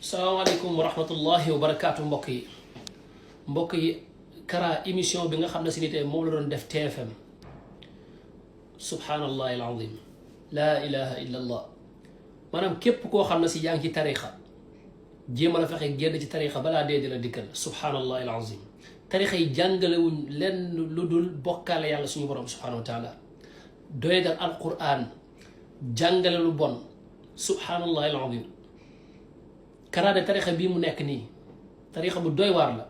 salaamaaleykum wa rahmatullahi wa barakaatu mbokk yi Kara émission bi nga xam ne si nit moom la doon def TFM subhaanallahi alazim laa ilaha illa allah maanaam képp koo xam ne si yaa ngi ci tarixa jéem a la fexe génn ci tarixa balaa dee di la dikkal subhaanallahi alazim tarixa yi jàngalewuñ lenn lu dul bokkaale yàlla suñu borom subhaanahu wa taala doyadal alquran jàngale lu bon subhaanallahi alazim Kara de tarixa bii mu nekk nii tarixa bu doy waar la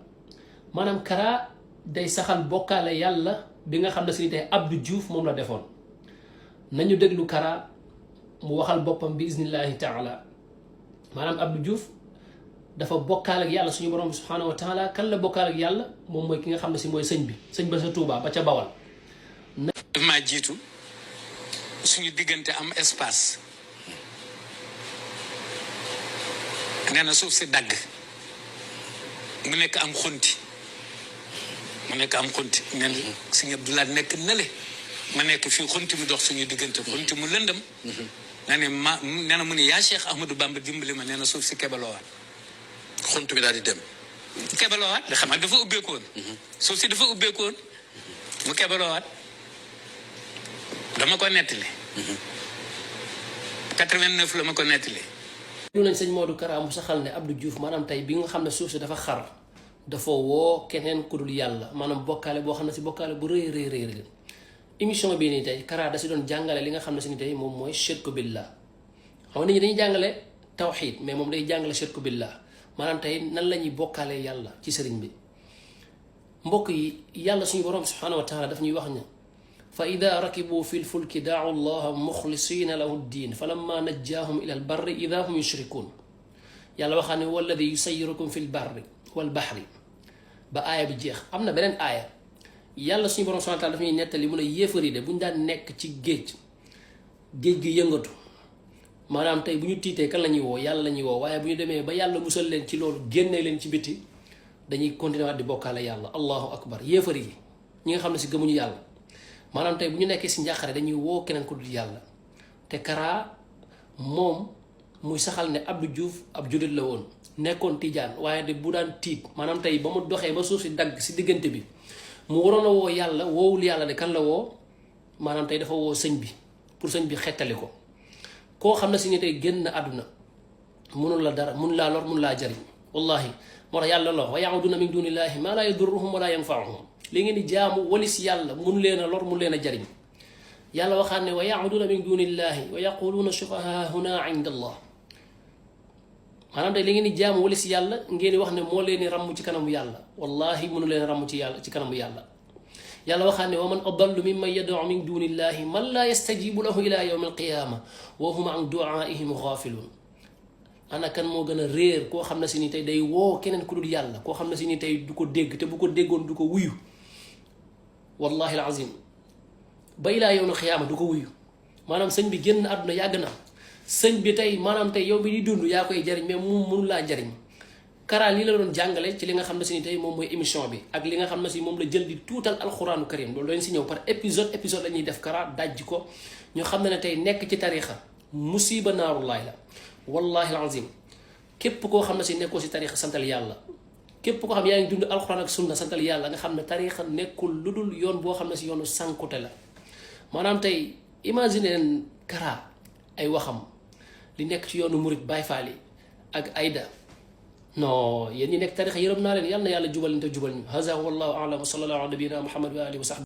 maanaam Kara day saxal bokkaale yàlla bi nga xam ne si ni tey Abdou Diouf moom la defoon nañu déglu Kara mu waxal boppam bi iznillahi taala maanaam Abdou Diouf dafa bokkaale ak yàlla suñu borom bi subhanahu wa taala kan la bokkaale ak yàlla moom mooy ki nga xam ne si mooy sëñ ba sa Tuubaa ba ca Bawal. daf maa jiitu suñu diggante am espace nee na suuf si dagg mu nekk am xunti nee na Sëñ Abdoulaye nekk nale ma nekk fii xunti mu dox suñu diggante xunti mu lëndëm nee na mu ne yaa Cheikh Ahmadou Bamba dimbali ma nee na suuf si kebaloowaat xunt bi daal di dem kebaloowaat da xam nga dafa ubbeekoon suuf si dafa ubbeekoon mu kebaloowaat dama ko nettali 89 la ma ko nettali ñu nañ sëñ Modou Kara mu saxal ne Abdou Diouf maanaam tey bi nga xam ne suuf si dafa xar dafa woo keneen ku dul yàlla maanaam bokkaale boo xam ne si bokkaale bu rëy émission bii nii tey Kara da si doon jàngale li nga xam ne si ni tey moom mooy shirku billah xam nga nit ñi dañuy jàngale tawxiid mais moom day jàngale shirku billah maanaam tey nan la ñuy bokkaale yàlla ci sëriñ bi mbokk yi yàlla suñu borom subhanahu wa taala daf ñuy wax ne fa ida rakibu fi lfulki daacu llaha muxlisina lahu ddin fa lamma najjaahum ila albarri ida hum yushrikuun yàlla waxaa ne walladi yusayirukum fi lbarri walbaxri ba aaya bi jeex am na beneen aaya yàlla suñu borom subhanahu wa taala daf ñuy nettali mun a yéefari de bu ñu daan nekk ci géej gi yëngatu maanaam tey bu ñu tiitee kan la ñuy woo yàlla la ñuy woo waaye bu ñu demee ba yàlla musal leen ci loolu génnee leen ci biti dañuy continuer waat di bokkaale yàlla allahu akbar yéefari yi ñi nga xam ne si gëmuñu yàlla maanaam tey bu ñu nekkee si njàqare dañuy woo keneen ku dul yàlla te Kara moom muy saxal ne Abdou Diouf ab jullit la woon nekkoon tijaan waaye de bu daan tiit maanaam tey ba mu doxee ba suuf si dagg si diggante bi mu waroon a woo yàlla woowul yàlla de kan la woo maanaam tey dafa woo sëñ bi pour sëñ bi xettali ko koo xam ne si ni tey génn àdduna munul la dara mun laa lor mun laa jariñ wallahi moo tax yàlla la wa yaabuduna min dunillahi maa laa yadurruhum wala yanfaahum li ngeen di jaamu walis yàlla mun leen a lor mun leen a jariñ yàlla waxaat ne wa yaabuduna min dunillahi wa yaquluuna shufahaahuna inda allah maanaam tey li ngeen di jaamu walis yàlla ngeen di wax ne moo leen di ràmm ci kanamu yàlla wallahi mënu leen ràmm ci yàlla ci kanamu yàlla yàlla waxaat ne wa man adallu mimman yad'u min dunillahi man laa yastajibu lahu ila yawmi alqiyama wa hum an du'aihim ghaafilun ana kan moo gën a réer koo xam ne si ni tey day woo keneen ku dul yàlla koo xam ne si ni tey du ko dégg te bu ko déggoon du ko wuyu wallahi alazim ba ilaa yawmi alqiyama du ko wuyu maanaam sëñ bi génn àdduna yàgg na sëñ bi tey maanaam tey yow bi di dund yaa koy jariñ mais mu mënu laa jariñ Kara lii la doon jàngale ci li nga xam ne si ni tey moom mooy émission bi ak li nga xam ne si moom la jël di tuutal alxuraanu karim loolu dañ si ñëw par épisode la ñuy def Kara dajji ko ñu xam ne tey nekk ci tarixa musiba naarullaay la wallahi alazim képp koo xam ne si nekkoo si tarixa santal yàlla képp koo xam yaa ngi dund alxuraan ak sunna santal yàlla nga xam ne tarixa nekkul lu dul yoon boo xam ne si yoonu sànkute la maanaam tey imagine Kara ay waxam li nekk ci yoonu murit Baay Faal yi ak Aïda non yéen ñi nekk tarixa yërëm naa leen yàlla na yàlla jubal leen te jubal ñu haza wallahu a'lam wa sallallahu ala nabiyina muhammad wa alihi wa sahbihi